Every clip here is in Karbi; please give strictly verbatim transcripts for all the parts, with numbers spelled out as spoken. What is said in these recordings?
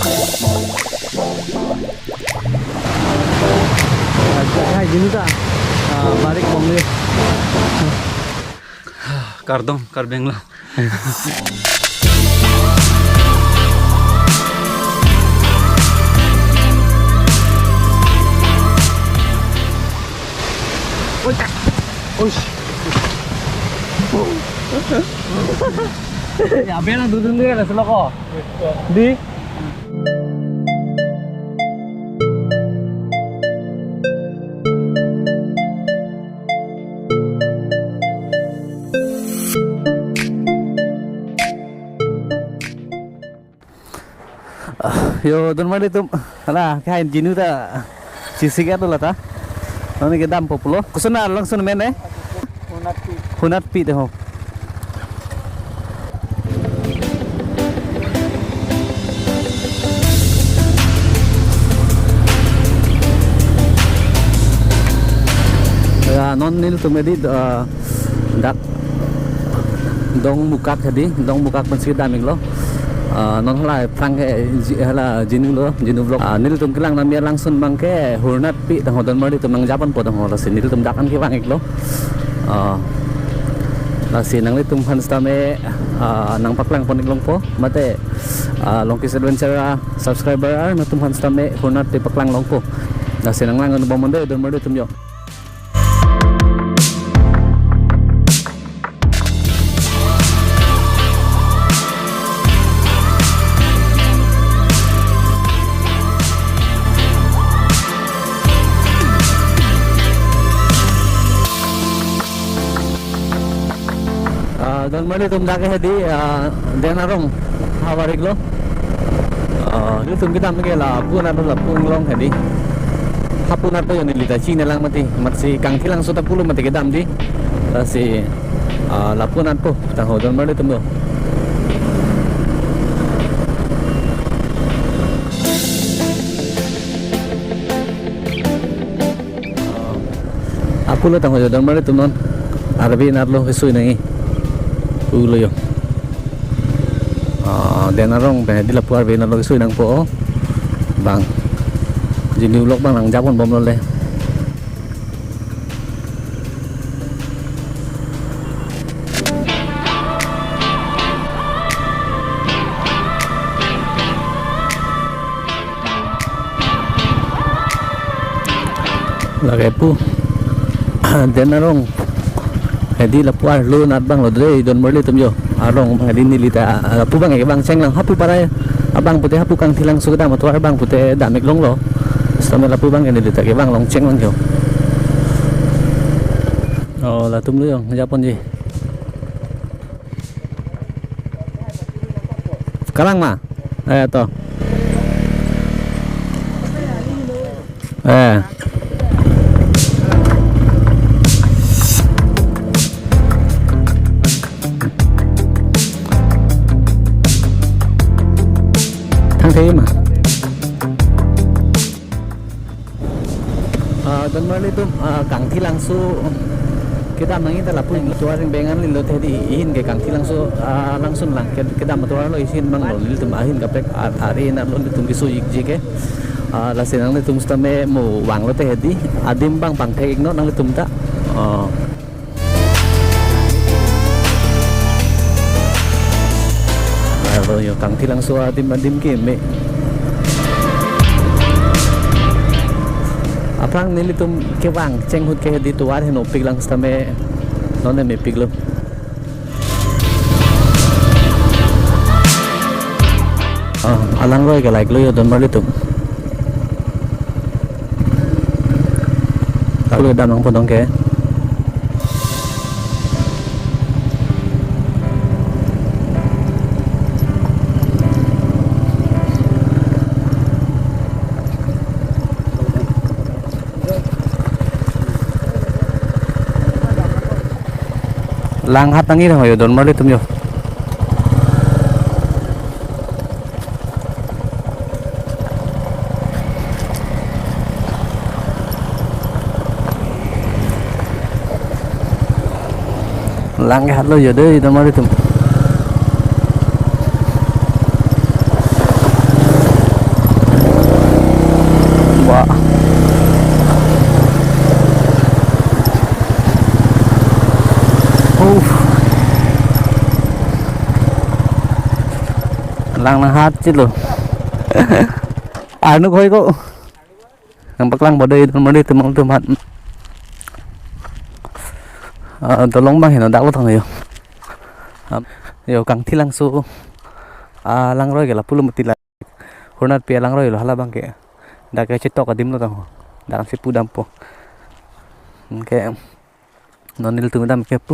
Hai, jinu ta. Ah, barik bom le. Kardom, Karbi Anglong. Oi, tak. Oi. Ya, abang dudun dia lah seloko. Di. Ah, yo, donmarli atum, hala, kain jinu ta, chisigat lo ta. Noni kedam populo. Koson arlongsun amen eh? Hunatpi. Hunatpi de ho. Ya, non nelitum edi, eh, dak Dongmukak hedi, Dongmukak pensi damiklo. Ah, non hala phrang ke ji-, hala jinu lo, jinu vlog. Ah, nelitum kelang nami arlongsun abang ke Hunatpi tangho, donmarli atum nangjaponpo tangho, lasi nelitum dak an kevang-iklo. Ah, lasi nanglitum aphan sitame, ah, nangpaklang pon-ik longpo, mate, ah, Longkis Adventure, ah, subscriber arni atum aphan sitame Hunatpi paklang longpo. Lasi nanglang-un bom non de, donmarli atum yo. Ah, donmarli atum, dak hedi, ah, Den Arong havar-iklo. Ah, nelitum kedam ke lapu anat, lapu anglong hedi. Hapu anat po yo, neli ta chinelang mati. Matsi Kangthilangso ta pulo mati kedam di. Lasi, ah, lapu anat po tangho, donmarli atum do. Apulo tangho yo, donmarli atum, non arve anat lo kesui nangji pulo yo. Ah, Den Arong pen hedi lapu arve anat lo kesui nangpo abang. Jinu vlog abang nangjapon bomlo le. Lake pu Den Arong hedi lapu arlo anat abang lo de, donmarli atum yo. Arong abang hedi, neli ta, ah, lapu abang kevang chenglang, hapu parai abang pute, hapu Kangthilangso kedam atovar abang pute damik longlo. Sitame lapu abang ke neli ta kevang long chenglang yo. Oh, latum lo yo, japonji. Kalang ma? Eh, to. Eh. Thangthek ma? Ah, donmarli atum, ah, Kangthilangso kedam nangji ta lapu atovar ring bengan lilo te di, ihin ke Kangthilangso, ah, langsun lang ke, kedam atovar lo, ihin abang lo, nelitum ahin kaprek ar-, arve anat lo nelitum kesui-ikji ke. Ah, lasi nanglitum sitame mo vanglo te hedi, adim abang pangthek-iknon nanglitum ta. Ah. Alo yo, Kangthilangso adim, adim ke me. Aphrang nelitum kevang cheng ahut ke hedi tovar henopik lang sitame non ne mepiklo. Ah, alangroi ke like lo yo, donmarli atum. Lalu dam nangpo dong ke. Langhat nangji tangho yo, donmarli atum yo. Lang ke hat lo yo dei, donmarli atum. Nang hat chilo. Arnu khoi ko. Nangpaklang bodo idun mari tumang tumat. Ah, dolong bang heno dak lo thang yo. Ah, yo Kangthilangso. Ah, langroi ke lapulo mati la. Hurnatpi alangroi lo hala bang ke. Dak ke chetok adim lo tang. Dak si pudampo. Ke non nelitum kedam ke pu.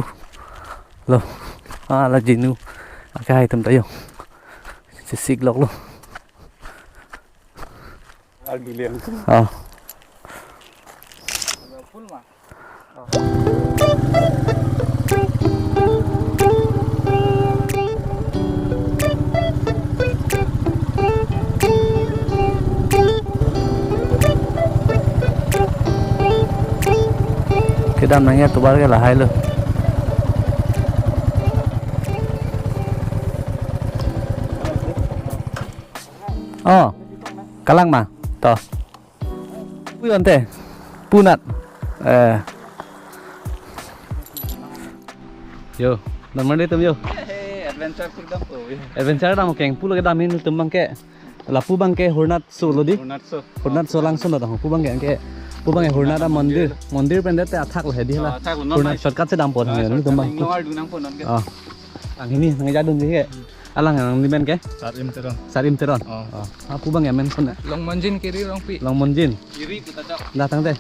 Lo. Ah, la jinu. Akehai atum ta yo. Sisik lok lo. Ardu liang. Ah. Kedam nangji atovar ke lahai lo. Oh, kalang ma? To. Pu ante. Punat. Eh. Yo, namar de tum yo. Hey, adventure freedom to. Adventure dam keng pulo kedam nelitum bang ke. Lapu bang ke Hurnatso lo di. Hurnatso. Hurnatso langsun lo dang. Pu bang ke, ke. Pu bang ke Hurnat mondir. Mondir pen det athak lo he di la. Ah, athak lo, non Hurnat mai. Shortcut si dampo Ah, dang shortcut nelitum bang. Nang nongar dunang po non ke. Ah. Ang hini nang jadun di ke. Alang nang nimen ke? Sarim Teron. Sarim Teron. Oh. Oh. Ah, pu bang ya mention ya. Longmonjin kiri, Rongpi. Longmonjin. Kiri kita cak. Datang deh.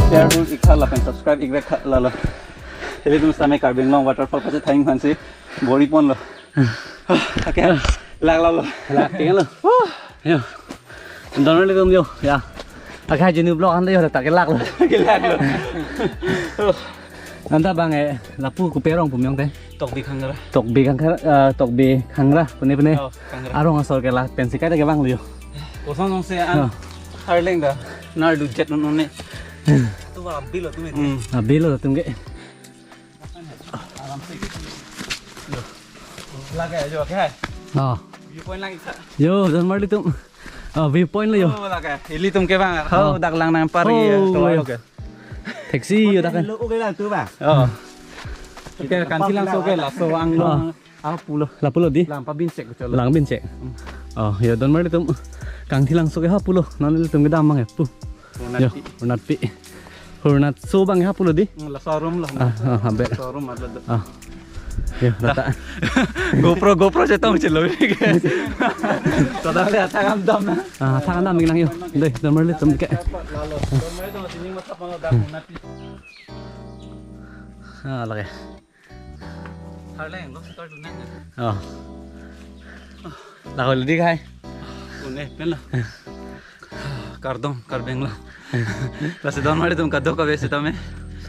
Share dun ik tha lapen subscribe ik vek tha lalo. Ilitum sitame Karbi Anglong waterfall pachethang aphansi bor-i ponlo. Okay. Lak lalo. Lak ke lo. Yo. Don nelitum yo. Ya. Akehai jinu vlog ante yo ta kelak lo. Kelak lo. Anta bang eh lapu kopi arong pu miyong te. Tokbi Khangra. Tokbi Khangra, eh, Tokbi Khangra pune pune. Oh, Khangra. Arong asor ke la pensi kaita kevang lo yo. Koson song se an Oh. Harleng da. Nar du jet non ne. Tu abil lo tu me. Hmm. Abil lo tum ke. Aram se. Lake jo ke hai. Oh. View point lang ik tha. Yo, don mar ilitum. Oh, view point lo yo. Oh, lake. Ilitum ke bang. Oh. Hau dak lang nang pari Oh, to yo. Lo ke. Taxi yo dak kan. Lo oke lang tu bang. Oh. Oke, Kangthilangso ke laso ang lo. Oh. Ah, pulo. Lapulo di? Lang pabin cek ko cholo. Lang bin cek. Hmm. Oh, yo don mar ilitum. Kangthilangso ke ha pulo. Non ilitum kedam bang ya pu. Yo, Hurnatpi. Hurnatpi. Hurnatso bang ya pulo di? Hmm, laso arum lo. Ah, ah, habe. Laso arum lo. Ah. Yo, rata. GoPro, GoPro chetong chelo. Total ya thang am dam na. Ah, thang dam nang yo. Dei, don mar ilitum ke. Lalo. Don mar ilitum sini masa pano dak Hurnatpi. Ah, lake. Harleng lo setor dunang. Oh. Lahol di kai. Pune pen lo. Kardom, Karbi Anglong. Lasi don mar ilitum kadokave sitame.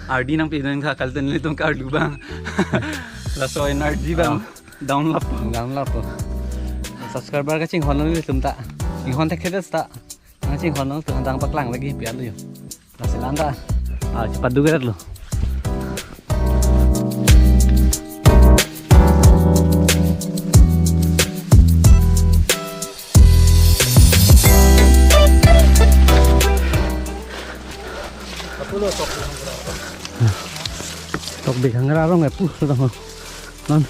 Ardi nangpi dun tha kalten ilitum karlu bang. Laso energy bang. Oh. Down lap. Down lap. Subscriber kachinghon lo ilitum ta. Chinghon thekthedet ta. Nang chinghon lo tu hantang paklang lagi pian lo yo. Lasi lanta. Ah, cepat duga lo. Tokbi Khangra arong eh pu sudah ho. Non.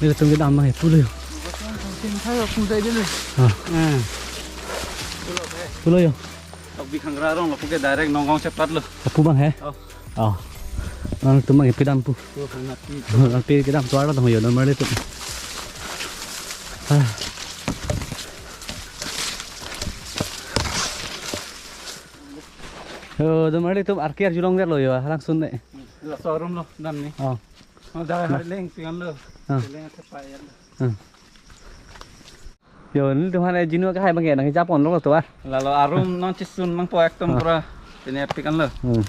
Nelitum kedam bang eh pulo yo. Ah. Ah. Pulo yo. Tokbi Khangra arong lapu ke direct Nongkrong chepat lo. Lapu bang he? Oh. Oh. Nangtum bang pi kedam pu. Oh, Hurnatpi. Hurnatpi kedam tovar lo tong yo don mar ilitum. Ah. Yo, don mar ilitum arki arjulongdet lo yo, halangsun ne. Laso arum lo, dam ni. Oh. Oh, dak Harleng si kan lo. Ah. Harleng ate pa yan lo. Ah. Yo, nelitum aphan eh jinu akehai bang ke nang japon lo tovar. Lalo arum non chisun mang po ekdom Ah. pura. Pine apik an lo. Hmm.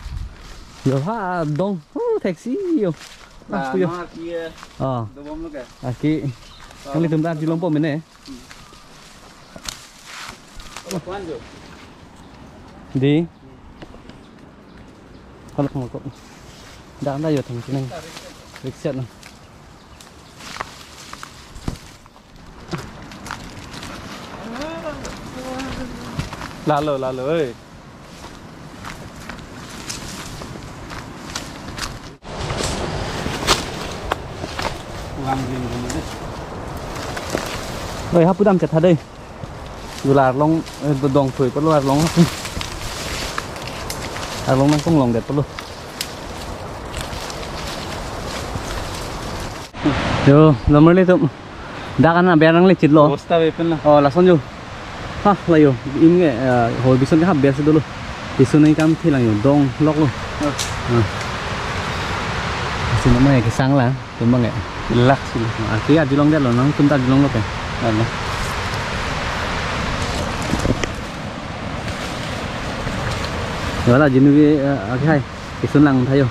Yo ha dong. Oh, taxi yo. Ah, Lapu yo. Non arki ya. Ah. Dobom lo ke. Arki. Ah. Nanglitum ta arjulongpo mene. Hmm. Lo kuan jo. Di. Kalau kamu kok. Dah anda yo tang sini. Rikset na. Lalo, lalo, eh. Oi, hapu dam chetha dei. Dula arlong, eh, dong thui pulo arlong. Arlong nangkong longdet pulo. Yo, nomor le tum. Dak an aber nangle chitlo. Bosta be pen la. Oh, lason yo. Ha, la yo. Inge, eh, hoi bison ke ha ber si dolo. Isun ni kam thilang yo. Dong, lok lo. Oh. Ah. Isun nama ya kesang la. Tumbang ya. Lak sih. Ah, kaya julong dia lo. Nang tunta julong lo pe. Alah. Ya la, jinu ke, eh, ake hai. Isun lang thayo.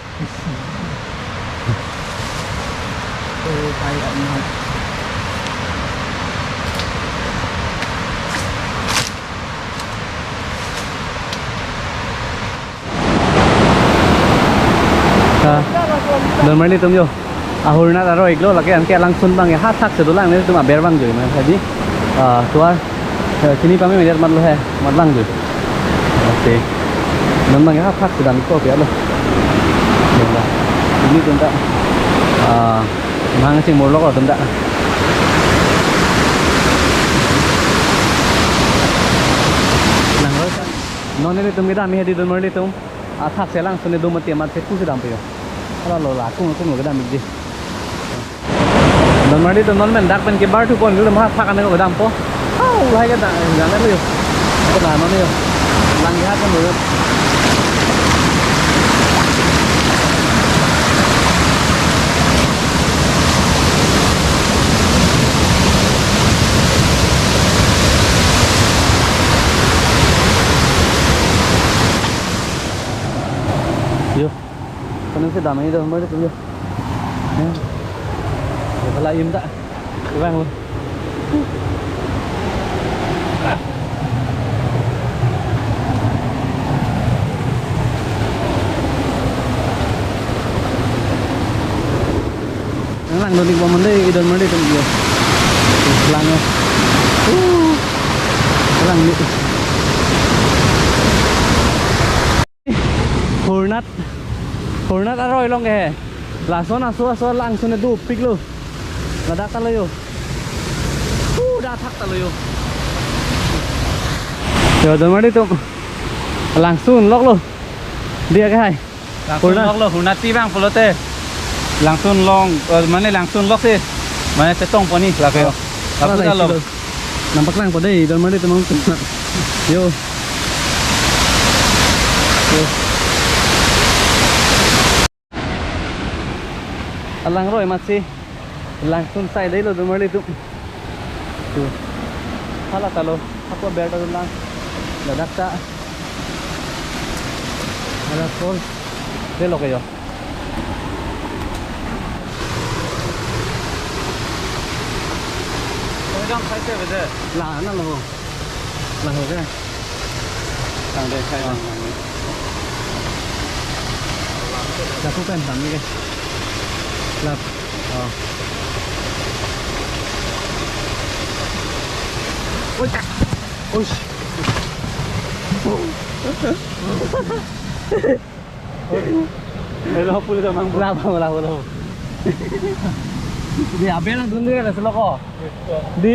Ka, don marli tum yo. Ahornat aroi iklo, lake anke alangsun abang ya ha thak si dolang, nelitum aber abang joi ma tadi. Ah, tuar, eh, chini pame mejar matlo he, matlang joi. Oke. Non abang ya ha thak si dam ko pi alo. Dunda. Ini dunda. Ah, mang sing murlo ko dunda. Lang roi kan. Non nelitum kedam he di don marli tum. Athak si alangsun do mati amat si pusi dampo yo. Ala lo la kung kung kedam ikji. Don marli tum non pen dak pen kebar thu pon lo ma thak ane ko kedampo. Hau lahai kedam kedam lo yo. Kedam lo yo. Lang ya kan lo yo. Yo. Kanang si damai do, mari tu yo. Ya. Yo, pala im ta. Kurang lo. Lang doni bomon dei, idon mari tum yo. Lang ya. Uh. Lang ni. Hornat, hornat aroi long ke. Lason aso aso alangsun dopik lo. Ladak ta lo yo. Uh, dak thak ta lo yo. Yo, don marli tum. Langsun lok lo. Dia ke hai. Langsun hornat. Lok lo, hornat ti abang pulote. Langsun long, eh, mane langsun lok si. Mane chetong poni lake yo. Oh. Lapu ta lo. Isi lo. Nampak lang po dei, don marli tum. Yo. Yo. Alang roi amat si. Langsun sai dei lo don marli tum. Tu. Hala ta lo. Ako aber ta lang. Ladak ta. Ada pol. Dei lo ke yo. Koi dam khai se bede. La na lo. La ho ke. Tang dei khai dam. Lapu pen dam ni ke. Lap. Oh. Oi, tak. Oi. Hello, pula damang. Labo, labo, labo. Di, aber nangdun dei, la si lo ko. Di.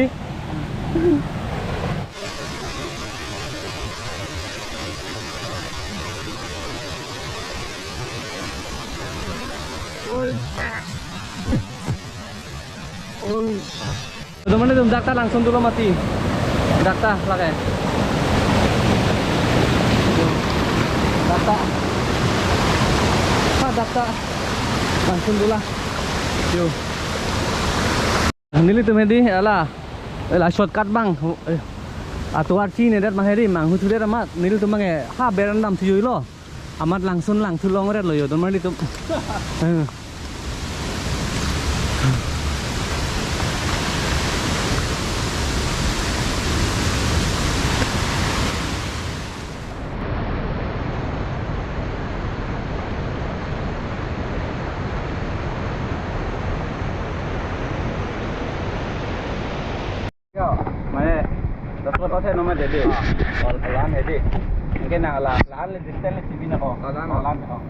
Teman itu dak ta langsun dolo mati. Dak ta lake. Dak ta. Ha, dak ta. Langsun dolo. Yo. Nelitum hedi, ala. Ala shortcut abang. Eh. Atovar chinedet ma hedi, manghu thudet amat. Nelitum abang eh, ha aber an dam thuji lo. Amat langsun langthu longret lo yo, don marli tum. Eh. Yo, mane, dot dot othe nomor Dede. Ah. Ol-, ola-an dede. Anke nang la, la-an le distance le chibi nangkok. La-an. Ola-an, oh.